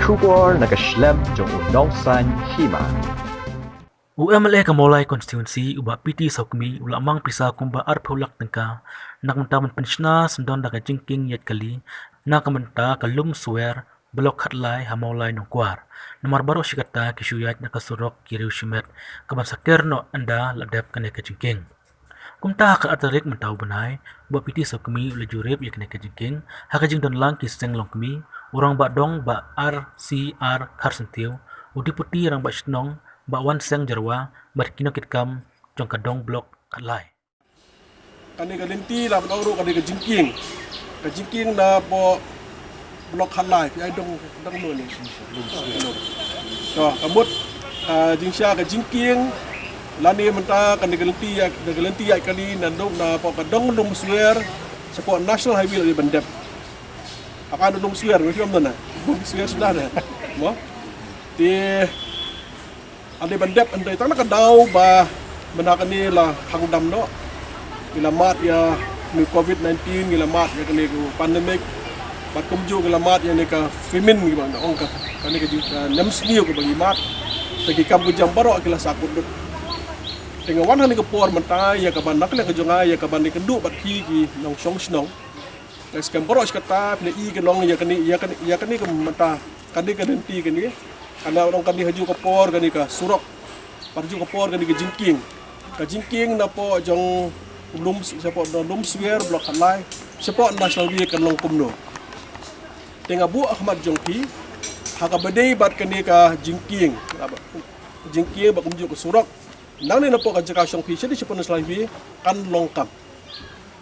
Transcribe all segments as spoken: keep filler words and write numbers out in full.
Khubor na ka shlem jong u nongsan hima. U M L A ka Mawlai constituency u Bah P T Sawkmie u la mang pisa kumba arphew lak tyngka na ka bynta ban pynshna syndon da ka jingkieng ïaid kali na ka bynta ka Lumswer, Block Khatlai ha Mawlai Nongkwar. Namar baroh shi katta ki shu ïaid na ka surok ki riew shimet ka ban saker noh ynda la dep kane ka jingkieng. Kumta ha ka ar tarik mynta u bnai, Bah P T Sawkmie u la jurip ïa kane ka jingkieng ha ka jingdon lang ki seng longkmie, u Rangbah Dong Bah R C R Kharsyntiew, u Deputy Rangbah Shnong Bah Wanseng Jyrwa bad ki nongkitkam jong ka Dong Block Khatlai. Kane ka lynti la ban ong ruh kane ka jingkieng. Ka jingkieng na poh Block Khatlai, phi ai dong, dong no ni. To, ka mut, ah, jingshah ka jingkieng, lane mynta kane ka lynti ïa, kane ka lynti ïaid kali na dong, na poh ka Dong Lumswer, shapoh National Highway la dei ban dep. Haba na Lumswer, me phi ong na? Lumswer suda na. Mo? Te, la dei ban dep hynrei tang na ka daw ba mynta kane la khang dam noh. Ngi la mad ïa kane covid nineteen, ngi la mad ïa kane ka pandemic. Bad kumjuh ngi la mad ïa kane ka famine, ngi ba ong ka, kane ka jing, ka nemsniew kaba ngi mad. Te ki kam ki jam baroh ki la sahkut lut. Te nga wan ha kane ka por mynta ïa kaba na ka liang ka jong nga ïa kaba ïakynduh bad phi ki nongshong shnong. Nga skhem baroh shi katta phi la i ka long ïa kane, ïa kane, ïa kane ka mynta, kane ka lynti kane. Kane long kane ha juh ka por kane ka surok. Bad ha juh ka por kane ka jingkieng. Ka jingkieng na poh jong Lum, shapoh na Lumswer, Block Khatlai, shapoh National Highway kan long kumno. Te nga buh ha khmat jong phi ha kaba dei bad kane ka jingkieng. Jingkieng bad kumjuh ka surok. Nangne na poh ka jaka shong phi shane shapoh National Highway kan long kam.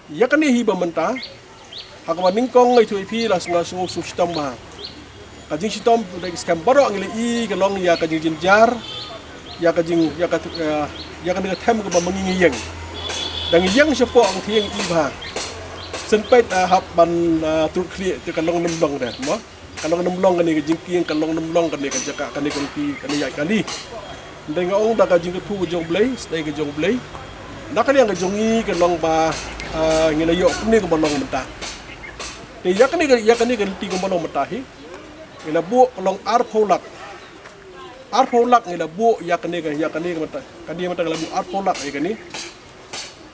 Ïa kane hi ba mynta ha kaba nyngkong nga ïathuh ïa phi la sngew, sngew shu shitom bha. Ka jingshitom da ki skhem baroh ngi la i ka long ïa ka jingjynjar, ïa ka jing, ïa ka, eh, ïa kane ka them kaba ma ngi ngi ïeng. Da ngi ïeng shapoh ka thieng i bha. Shen peit, ah, hap ban, ah, trud khlieh te ka long ne ym long de, mo? Ka long ne ym long kane ka jingkieng, ka long ne ym long kane ka jaka, kane ka lynti, kane ïaid kali. Hynrei nga ong da ka jingkyrkhu ka jong U Blei, sdei ka jong U Blei. Na ka liang ka jong ngi ka long ba, ah, ngi la ïoh kumne kumba long mynta. Te ïa kane ka, ïa kane ka lynti kumba long mynta hi, ngi la buh ka long arphew lak. Arphew lak ngi la buh ïa kane ka, ïa kane ka mynta. Kane mynta ngi la buh arphew lak ïa kane.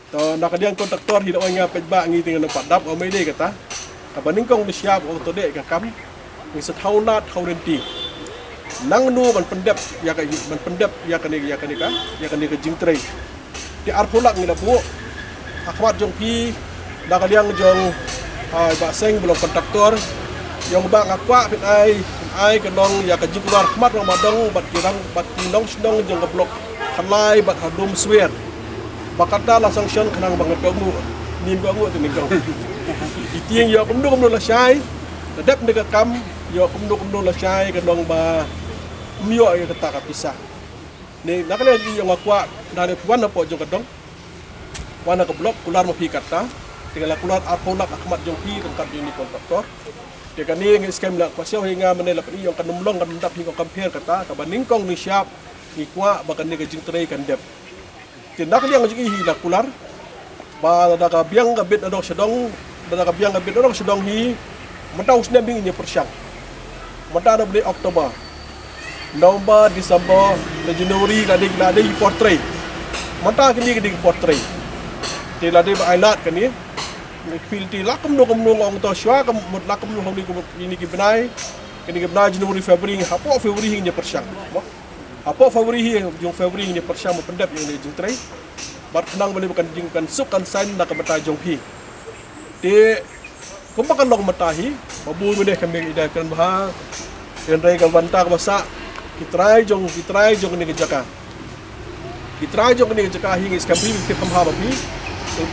To na ka liang kontraktor hi la ong ïa nga peit ba ngi te ngan ym pat dap, ong me dei kata. Kaba nyngkong ngi shah ong to dei ka kam. Ngi sa thaw lad thaw lynti. Nangno ban pyndep ïa ka, ban pyndep ïa kane, ïa kane ka, ïa kane ka jingtrei. Te arphew lak ngi la buh ha khmat jong phi na ka liang jong, ah, Bah Seng ba long kontraktor. Ïa ong ba nga kwah phin ai, phin ai ka long ïa ka jingkular khmat Rangbah Dong bad ki rang, bad ki nongshnong jong ka Block Khatlai bad ha Lumswer. Ba kata la sanction khnang ba ngan kohnguh, nym kohnguh te nyngkong. Ki tieng ïoh kumno kumno lashai, la dep ne ka kam, ïoh kumno kumno lashai ka long ba ym ïoh ïa kata ka pisa. Ne na ka liang jong ngi ïa nga kwah, na ne phi wan hapoh jong ka dong, wan ha ka block, kular ma phi kata. Te nga la kular arphew lak ha khmat jong phi ryngkat jong ine i kontraktor. Te kane nga skhem la kwah siew hi nga mynne la pyni ïa nga kan ym long kan ym dap hi nga compare kata, kaba nyngkong nyngshap ngi kwah ba kane ka jingtrei kan dep. Te na ka liang jong ngi hi la kular ba lada ka biang ka bit nadong shadong, lada ka biang ka bit nadong shadong hi, mynta u snem hi ngin ïa pyrshang. Mynta na u bnai October, November, December, na January la dei, la dei ki por trei. Mynta kine ki dei ki por trei. Te la dei ba ai lad kane. Ngi pil te la kumno kumno nga ong to shuwa ka mut la kumno ha kine ki bnai. Kine ki bnai January, February, hapoh February hi ngin ïa pyrshang. Hapoh February hi, jong February ngin ïa pyrshang ban pyndep ïa kane ka jingtrei. Bad khnang ba lei ba kan jing kan suk kan saiñ na ka bynta jong phi. Te kumba kan long mynta hi, ba bun mynne ka meng i da kren bha. Hynrei ka bynta kaba sah, ki trai jong, ki trai jong kane ka jaka, ki trai jong kane ka jaka hi ngi skhem phi, ngi tip kham bha ba phi.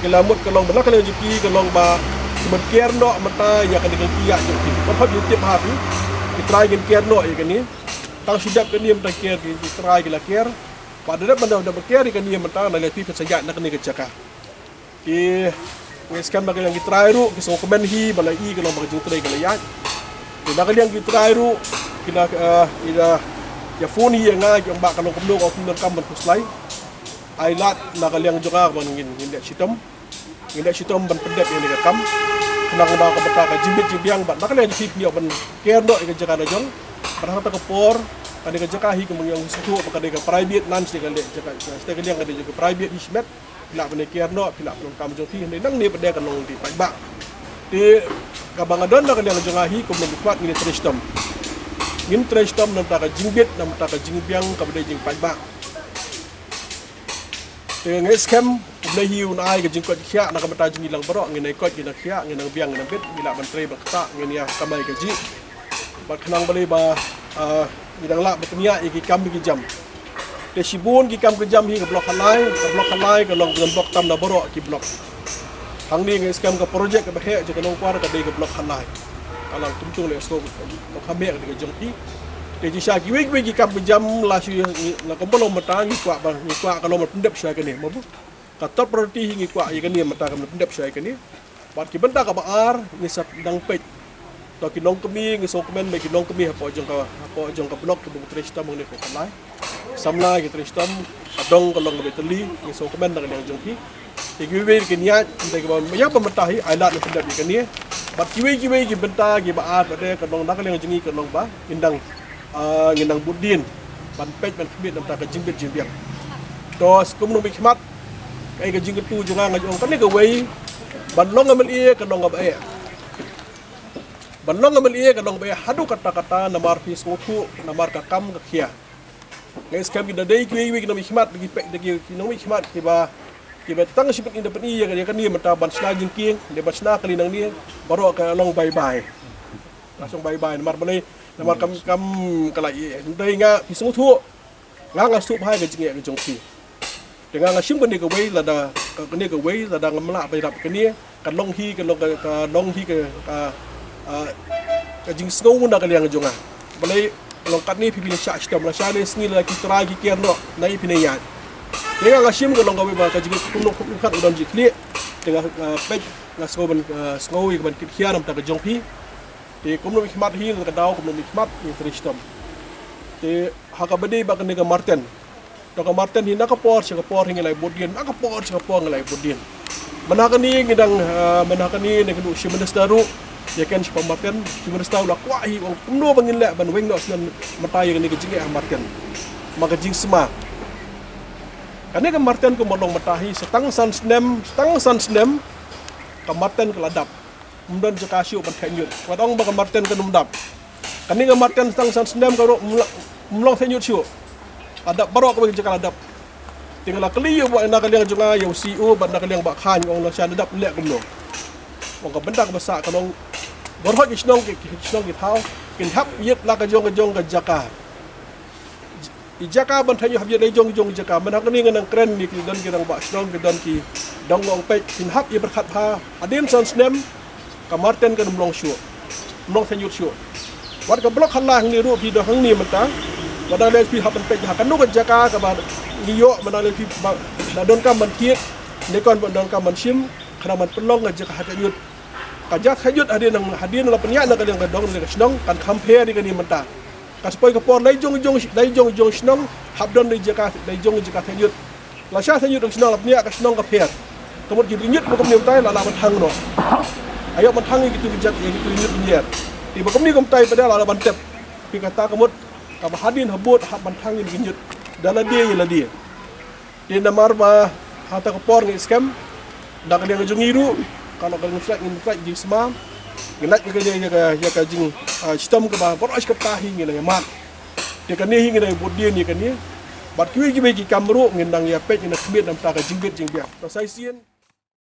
Ki la mut ka long ba na ka liang jong ki ka long ba ki ban ker noh mynta ïa kane ka lynti ïaid jong ki. Ban hap ïa tip bha phi. Ki trai ngin ker noh ïa kane. Tang shu dep kane mynta ker ki, ki trai ki la ker. Ba da dep mynta da ba ker ïa kane mynta na lei phi phin sa ïaid na kane ka jaka. Ki, ngi skhem na ka liang ki trai ruh ki sngewkmen hi ba la i ka long ba ka jingtrei ka la ïaid. Ki na ka liang ki trai ruh ki la, eh, ki la ïa phone hi ïa nga ki ong ba ka long kumno, ka ong kumno kam ban khuslai. Ai lad na ka liang jong nga ba ngin, ngin leh shitom. Ngin leh shitom ban pyndep ïa kane ka kam. Khnang ba ka bynta ka jingbit jingbiang bad na ka liang jong phi phin ïoh ban ker noh ïa ka jaka na jong. Bad hangta ka por, kane ka jaka hi kumba ngi ong sngewthuh ba ka dei ka private land, sdei ka liang jaka, sdei ka liang ka dei ka private hi shimet. Phi lah ban ïa kiar noh, phi lah ban kam jong phi, hynrei nangne pat de kan long dei paidbah. Te kaba nga don na ka liang jong nga hi kumno ban kwah ngin trei shitom. Ngin trei shitom na ka bynta ka jingbit, na ka bynta ka jingbiang kaba dei jingpaidbah. Te nga ngeit skhem U Blei hi un ai ka jingkoit jingkhiah na ka bynta jong ngi lang baroh, ngin ïa koit, ngin ïa khiah, ngin ïa biang, ngin ïa bit, ngi lah ban trei bad ktah, ngin ïa kamai kajih. Bad khnang balei ba, ah, ngi dang lah ban pynïaid ïa ki kam ki jam. Te shibun ki kam ki jam hi ka block Halai, ka block Halai ka long ka block tam na baroh ki block. Hangne nga ngeit skhem ka project kaba heh jong ka Nongkwar ka dei ka block Halai. Ka long kumto leh sngewbha ka kham heh ka dei ka jong phi. Te jingshisha kiwei kiwei ki kam ki jam la shu la kumba long mynta ngi kwah ba ngi kwah ka long ban pyndep shuwa ïa kane, ma bu. Ka top priority hi ngi kwah ïa kane mynta ka ban pyndep shuwa ïa kane. Bad ki bynta kaba ar ngi sa dang peit. To ki nongkmie, ngi sngewkmen ba ki nongkmie hapoh jong ka, hapoh jong ka block kiba trei shitom hangne hapoh Halai. Samla ki trei shitom, ka dong ka long kaba ïatylli, ngi sngewkmen na ka liang jong phi. Te kiwei kiwei ki ïaid, te kiba ïa ba mynta hi, ai lad na pyndep ïa kane. Bad kiwei kiwei ki bynta kiba ar pat de ka long na ka liang jong ngi ka long ba ngin dang, ah, ngin dang bud dien ban peit ban khmih na ka bynta ka jingbit jingbiang. To kumno ban khmat, kaei ka jingkyntu jong nga, nga ong kane kawei, ban long M L A ka long kaba eh. Ban long M L A ka long kaba eh haduh katta katta, namar phi sngewthuh, namar ka kam ka khia. Nga ngeit skhem ki da dei kiwei kiwei ki nongmihkhmat, ki peit da ki, ki nongmihkhmat kiba, kiba tang shim pyni da pyni ïa, ïa kane mynta ban shna jingkieng, ne ban shna kali nangne, baroh ka long bye bye. Ka long bye bye, namar balei, namar kam, kam ka la ïa, dei nga, phi sngewthuh. Nga nga sngewthuh bha ïa ka jingeh ka jong phi. Te nga nga shim kane kawei lada, ka, kane kawei lada ngam lah ban ïarap kane, ka long hi, ka long, ka, ka long hi ka, ka, ah, ka jingsngew na ka liang jong nga. Balei long katne phi, phi shah shitom, la shah ne sngi la ki trai ki kiar noh, na i phi ne ïaid. Te nga nga shim ka long kawei ba ka jingeh kumno kumno khat u don jingkhlieh. Te nga, nga peit nga sngew ban, ah, sngew ïa ka ban kit khia na ka bynta ka jong phi. Te kumno mihkhmat hi, na ka daw kumno mihkhmat hi trei shitom. Te ha kaba dei ba kane ka marten. To ka marten hi na ka por sha ka por hi ngi la ïa bud dien, na ka por sha ka por ngi la ïa bud dien. Mynta kane ngi dang, ah, mynta kane ngi dang ïakynduh Chief Minister ruh, ïa ken shaphang marten, Chief Minister u la kwah hi u ong kumno ba ngin leh ban weng noh snem mynta ïa kane ka jingeh ha marten. Ma ka jingsma. Kane ka marten kumba long mynta hi sa tang san snem, sa tang san snem ka marten ka la dap. Ym don jaka shuh ban theh ñiut. Wat ong ba ka marten kan ym dap. Kane ka marten tang san snem ka ruh ym la, ym long theh ñiut shuh. La dap baroh kawei ka jaka la dap. Te nga la kylli ïa u ba na ka liang jong nga ïa u C E O bad na ka liang ba khan ong la sha la dap leh kumno. Ong ka bynta kaba sah ka long baroh ki shnong ki, ki shnong ki thaw kin hap ïit la ka jong ka jong ka jaka. I jaka ban theh ñiut hap ïa dei jong jong jaka. Mynta kane nga nang kren ïa ki don ki rangbah shnong ki don ki dong long peit kin hap ïa pyrkhat bha. Hadien san snem ka marten kan ym long shuh. Ym long theh ñiut shuh. Wat ka block Halai hangne ruh phi don hangne mynta. Wat nang leh phi hap ban peit ha kano ka jaka kaba ngi ïoh mynta leh phi ba la donkam ban thied. Ne kon ban donkam ban shim. Khnang ban pynlong ka jaka theh ñiut. Ka jaka theh ñiut hadien nang hadien la pynïaid na ka liang ka dong ne ka shnong kan kham pher ïa kane mynta. Ka sa poi ka por lai jong jong lai jong jong shnong hap don lai jaka lai jong jaka theh ñiut. La sha theh ñiut ka shnong la pynïaid ka shnong ka pher. Ka mut ki bri ñiut ba kumne mynta la la ban thang noh. Ayo ban thang ïa kitu ki jaka ïa kitu ñiut ñier. Te ba kumne kumta pat de la la ban tep. Phi kata ka mut kaba hadien habud hap ban thang ïa ki ñiut. Da lade ïa lade. Te namar ba hata ka por ngi skhem da ka liang jong ngi ruh ka long ka liang shlak ngin shlak jingsma. Ngi lait ïa ka ïa ka ïa ka jing, ah, shitom kaba baroh shi katta hi ngi la ïa mad. Te kane hi ngi la ïa bud dien ïa kane. Bad kiwei kiwei ki kam ruh ngin nang ïa peit ngin nang khmih na ka bynta ka jingbit jingbiang. To sa shisien.